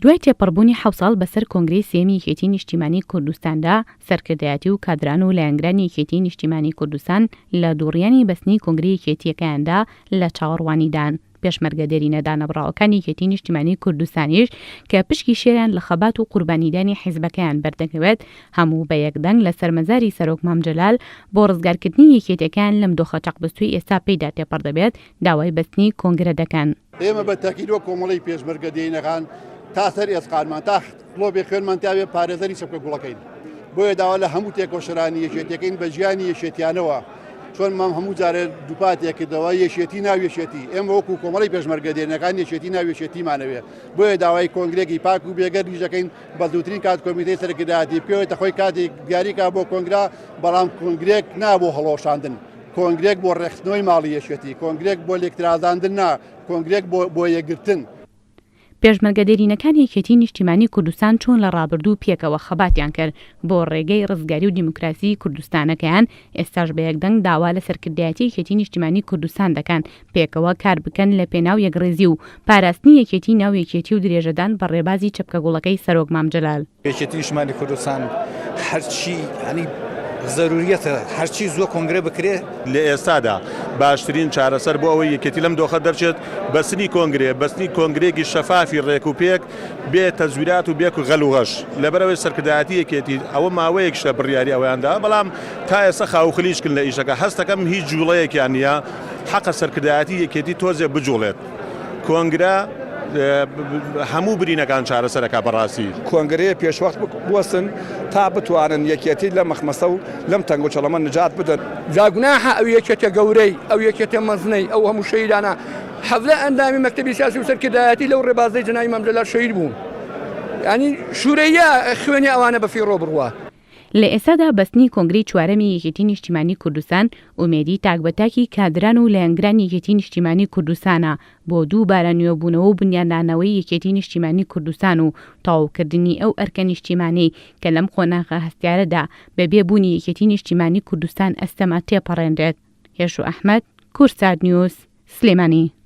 دوای تێپەڕبوونی حەوت ساڵ بەسەر کۆنگرەی سێیەمی یەکێتی نیشتیمانی کوردستاندا، سەرکردایەتی و کادران و لایەنگرانی یەکێتی نیشتیمانی کوردستان لە دووڕیانی بەستنی کۆنگرەی یەکێتییەکەیاندا لە چاوەڕوانیدان. پێشمەرگە دێرینە دانەبڕاوەکانی یەکێتی نیشتیمانی کوردستانیش کە پشکی شێریان لە خەبات و قوربانیدانی حیزبەکەیان بەردەکەوێت، هەموو بە یەک دەنگ لەسەر مەزاری سەرۆک مام جەلال بۆ ڕزگارکردنی یەکێتیەکەیان لەم دۆخە چەقبەستووی ئێستا پێیدا تێپەڕ دەبێت، داوای بەستنی کۆنگرە دەکەن. ئێمە بە تەئکید وەک کۆمەڵەی پێشمەرگە دێینەکان تا سەر ئێسقانمان تا دڵۆپێ خوێنمان تیاوێ پارێزەری چەپکە گوڵەکەین بۆیە داوا لە هەموو تێکۆشەرانی یەکێتیەکەین بە گیانی یەکێتیانەوە چۆن مام هەموو جارێ دووپاتێ کردەوە یەکێتی ناو یەکێتی ئێمە وەکو کۆمەڵی پێشمەرگە دێنەکان یەکێتی ناو یەکێتیمانەوێ بۆیە داوای کۆنگرێکی پاک و بێگەردیش دەکەین بە زووترین کات کۆمیتەی سەرکردایەتی بکەوێتە خۆی کاتێک دیاریکا بۆ کۆنگرا بەڵام کۆنگرێک نا بۆ هەڵۆشاندن کۆنگرێک بۆ ڕێکخستنەوەی ماڵی یەکێتی، کۆنگرێک بۆ لێکترازاندن نا، کۆنگرێک بۆ بۆ یەکگرتن. پێشمەرگە دێرینەکانی یەکێتی نیشتیمانی کوردستان چۆن لە ڕابردوو پێکەوە خەباتیان کرد بۆ ڕێگەی ڕزگاری و دیموکراسی کوردستانەکەیان، ئێستاش بە یەک دەنگ داوا لە سەرکردایەتی یەکێتی نیشتیمانی کوردستان دەکەن پێکەوە کار بکەن لە پێناو یەکڕیزی و پاراستنی یەکێتی ناو یەکێتی و درێژەدان بە ڕێبازی چەپکەگوڵەکەی سەرۆک مام جەلال. یەکێتی نیشتمانی کوردستان هەرچی یانی زەروریەتە هەرچی زووە کۆنگرە بکرێ. لە ئێستادا باشترین چارەسەر بۆ ئەوەی یەکێتی لەم دۆخە دەرچێت بەستنی کۆنگرەیە، بەستنی کۆنگرەیەکی شەفافی ڕێک و پێک بێ تەزویرات و بێ غەل و غەش، لەبەرئەوەی سەرکردایەتی یەکێتی ئەوە ماوەیەکیشە بڕیاری ئەوەیان داوە بەڵام تا ئێستا خاووخلیچکن لە ئیشەکە هەستەکەم هیچ جوڵەیەکیان نییە، حەقە سەرکردایەتی یەکێتی تۆزێ بجوڵێت. کۆنگرە هەموو برینەکان چارەسەر ئەکا بەڕاستی. کۆنگرەیە پێشوەخت بوەستن تا بتوانن یەکێتی لەم مەخمەسە و لەم تەنگوچەڵەمە نجات بدەن. جا گوناحە ئەو یەکێتیە گەورەی، ئەو یەکێتیە مەزنەی، ئەو هەموو شەهیدانە، 17 ئەندامی مەکتەبی سیاسی و سەرکردایەتی لەو ڕێبازەی جەنابی مام جەلال شەهید بوون. یانی شورەییە خوێنی ئەوانە بە فیڕۆ بڕوا. لە ئێستادا بەستنی کۆنگرەی چوارەمی یەکێتی نیشتیمانی کوردستان ئومێدی تاک بە تاکی کادران و لایەنگرانی یەکێتی نیشتیمانی کوردستانە بۆ دووبارە نوێبوونەوە و بنیادنانەوەی یەکێتی نیشتیمانی کوردستان و تەواوکردنی ئەو ئەرکە نیشتیمانەی کە لەم قۆناغە هەستیارەدا بە بێ بوونی یەکێتی نیشتیمانی کوردستان ئەستەمە تێپەڕێنرێت. هێشو ئەحمەد، کوردسات نیوز، سلێمانی.